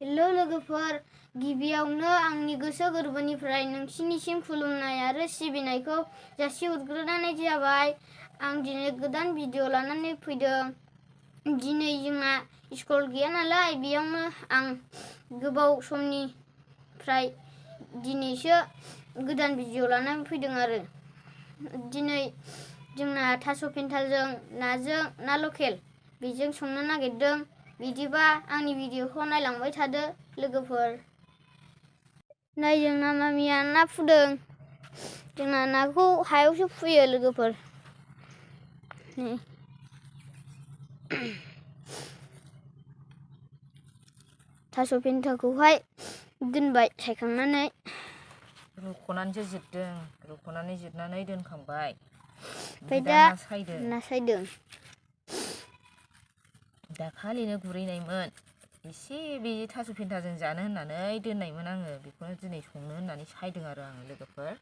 Hello लोगोफोर, गिबियावनो आंनि गोसो गोरबोनिफ्राय नोंसिनिसिम खुलुमनाय आरो सिबिनायखौ जासिहरग्रोनाय जाबाय। आं दिनै गोदान भिडिअ लानानै फैदों। दिनै जोंना स्कुल गैया नालाय, बेयावनो आं गोबाव समनिफ्राय दिनैसो गोदान भिडिअ लानानै फैदों आरो। दिनै जोंना थास' पेन्टाजों नाजों ना लकेल बेजों संनो नागिरदों। बिदिबा आंनि भिडिअखौ नायलांबाय थादो लोगोफोर। नै जोंना मामिया ना फुदों। जोंना नाखौ हायावसो फुयो लोगोफोर। थास' पेन्टाखौहाय दोनबाय सायखांनानै। रुख'नानैसो जिरदों, रुख'नानै जिरनानै दोनखांबाय। ओमफ्राय दा ना सायदों। दाखालिनो गुरैनायमोन, एसे बे थास' पेन्टाजों जानो होननानै दोननायमोन आङो। बेखौनो दिनै संनो होननानै सायदों आरो आङो लोगोफोर।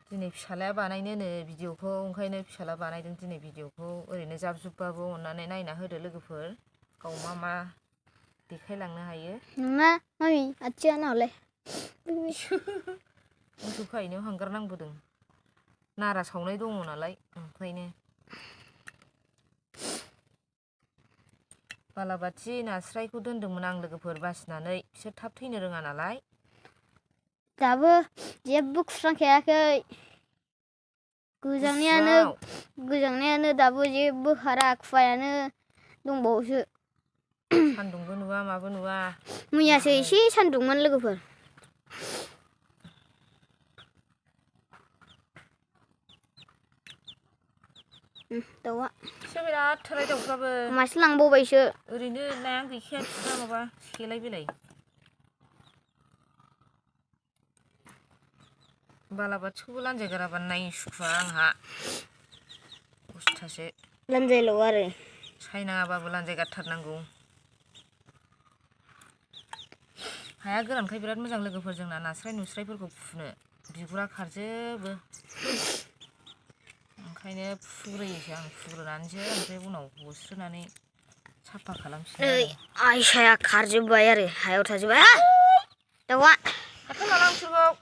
दिनै फिसालाया बानायनोनो भिडिअखौ, ओंखायनो फिसाला बानायदों दिनै भिडिअखौ। ओरैनो जाब जुबबाबो अननानै नायना होदो लोगोफोर, गाव मा मा देखायलांनो हायो। नङा मामि, आथिया नावलाय मोसौ खाहैनायाव हांगार नांबोदों, नारा सावनाय दङ नालाय, ओंखायनो। बालाबाथि नास्रायखौ दोनदोंमोन आं लोगोफोर बासिनानै, बिसोर थाब थैनो रोङा नालाय। दाबो जेबो खुस्रांखायाखै। गोजांनायानो दाबो जेबो खारा, खुवायानो दंबावोसो। सान्दुंबो नुवा माबो नुवा। मैयासो एसे सान्दुंमोन लोगोफोर। दाउआ एसे बिराद थोराय दाउफ्राबो मासे लांबावबायसो। ओरैनो नायानो गैखाया बिस्रा, माबा सेलाय बेलाय। बालाबाथिखौबो लान्जाय गाराबानो नायनो सुखुवा आंहा, अस्थासो। लान्जायल' आरो सायनाङाबाबो लान्जाय गारथारनांगौ। हाया गोरानखाय बिराद मोजां लोगोफोर जोंना नास्राय नुस्रायफोरखौ फुनो, बिगुरा खारजोबो। ओंखायनो फुग्रोयोसो आं, फुग्रोनानैसो ओमफ्राय उनाव हस्रोनानै साफा खालामफिनो आरो। आयसाया खारजोब्बाय आरो हायाव थाजोब्बाय। दाउआ थाथों नालां बिसोरखौ।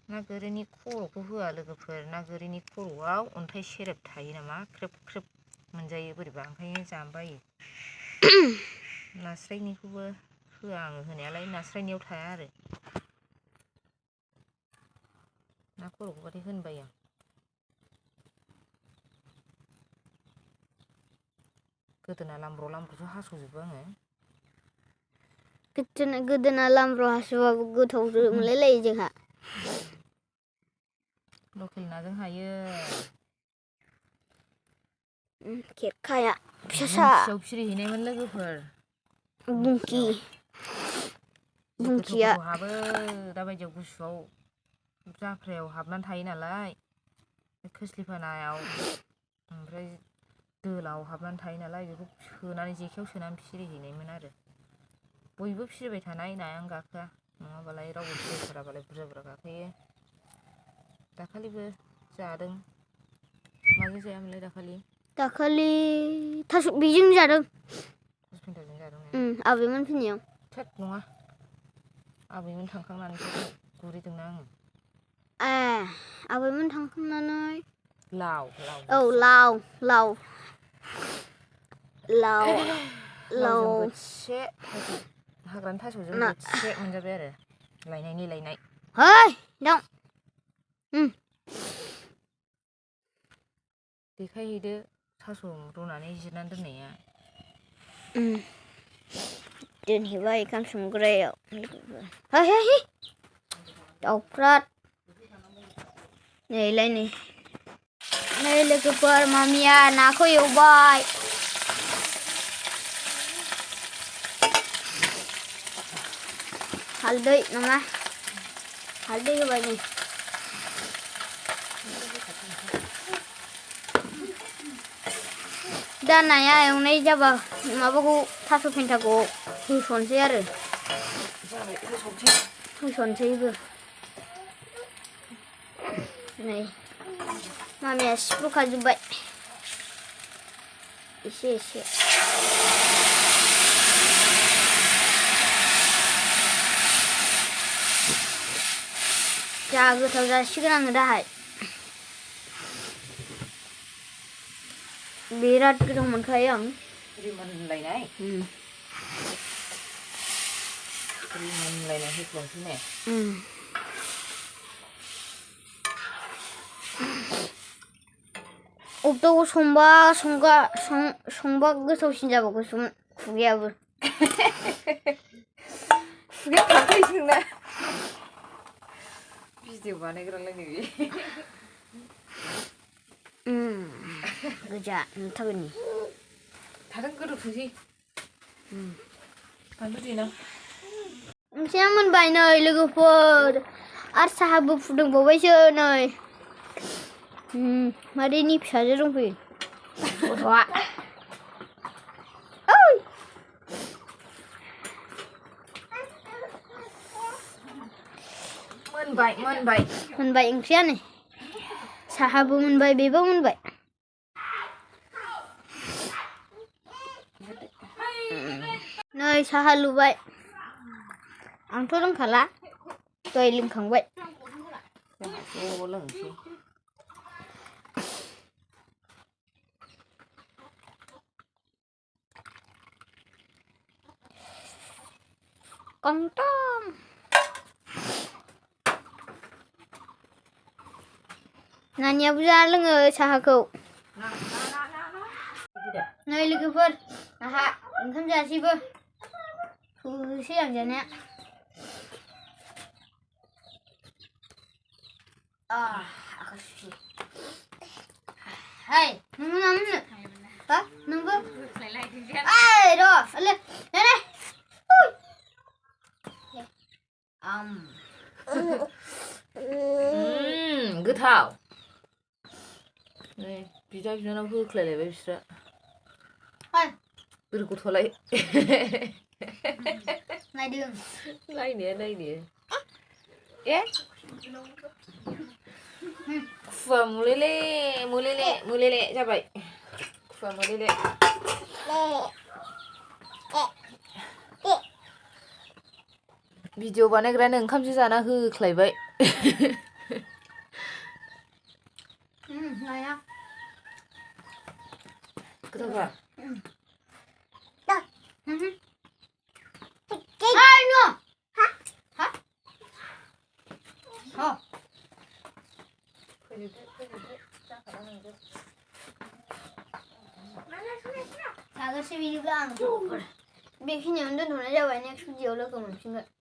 ना गोरिनि खर'खौ होआ लोगोफोर, ना गोरिनि खर'आव अन्थाइ सेरेब थायो नामा, ख्रेब ख्रेब मोनजायो बोरैबा, ओंखायनो जानो बायो। नास्रायनिखौबो होआ आङो होनायालाय, नास्रायनियाव थाया आरो। ना खर'खौबाथाय होनो बायो आं। गोदोना लामब्र' लामब्र'सो हास'जोबो आङो। गोदोना लामब्र' हास'बाबो गोथावसो मोनलायलायो जोंहा। लकेल नाजों हायो। खेरखाया फिसा बुंखियाव फिरिहैनायमोन लोगोफोर। जि गोथौ बुंखिया गोथौ हाबो दाबायदियाव गुसुआव, जाफ्रायाव हाबनानै थायो नालाय, खोस्लिफानायाव ओमफ्राय दोलाव हाबनानै थायो नालाय, बेखौ सोनानै जेखायाव सोनानै फिरिहैनायमोन आरो। बयबो फिसिबाय थानाय नायानो गाखोआ, नङाबालाय रावबो फिसिथाराबालाय बुरजा बुरजा गाखोयो। दाखालिबो जादों। माजों जायामोनलाय दाखालि? दाखालि बेजों जादों। थास' पेन्टाजों जादों। आबैमोन फैनायाव। थोद नङा, आबैमोन थांखांनानैसो गुरहैदोंना आङो। आबैमोन थांखांनानै लाव लावजों बोथिसे, हाग्रानि थास'जों बोथिसे मोनजाबाय आरो, लायनायनि लायनाय। देखायहैदो थास' रुनानै जिरनानै दोननाया। दोनहैबाय ओंखाम संग्रायाव। दाउफ्रा नै लोगोफोर, मामिया नाखौ एवबाय। हालदै नङा, हालदै होबाय नै। दा नाया एवनाय जाबा माबाखौ, थास' पेन्टाखौ होसनसै आरो। होसनसैबो। नै मामिया सिफ्रुखाजोब्बाय एसे जा गोथाव जासिगोन आङो दाहाय बिराद गोथाव मोनखायो आं रिमोनलायनाय रिमोनलायनाय होख्लांसै ने अबदाव संबा गोथावसिन जाबावगौसोमोन खुगायाबो खुगायाव थांखायोसो नोंना भिडिअ बानायग्रालाय नोङो गोजा नुथारगोन थादों गोदौथोंसै बानलु देना ओंख्रिया मोनबाय नै लोगोफोर आरो साहाबो फुदुंबावबायसो नै मादैनि फिसाजो दंफैयो गथ'आ मोनबाय ओंख्रिया नै साहाबो मोनबाय बेबो मोनबाय नै साहा लुबाय आंथ' रोंखाला दहाय लोंखांबाय ज' लोंसै कन्टम नानियाबो जा लोङो साहाखौ नै लोगोफोर आहा ओंखाम जासैबो होसै आं जानाया Hey, nunggu namanya. Hah? Nunggu? Ay, ro, ale, nene. गोथाव नै बिदा बिनानाव होख्लायलायबाय बिस्रा बोरै गथ'लाय नायनाया ए खुवा मुलेले जाबाय खुवा मुलेले भिडिअ बानायग्रानो ओंखामसो जाना होख्लायबाय गोथावबा बेखिनियावनो दोनथ'नाय जाबाय नेक्स्ट भिडिअ लोगो मोनफिनगोन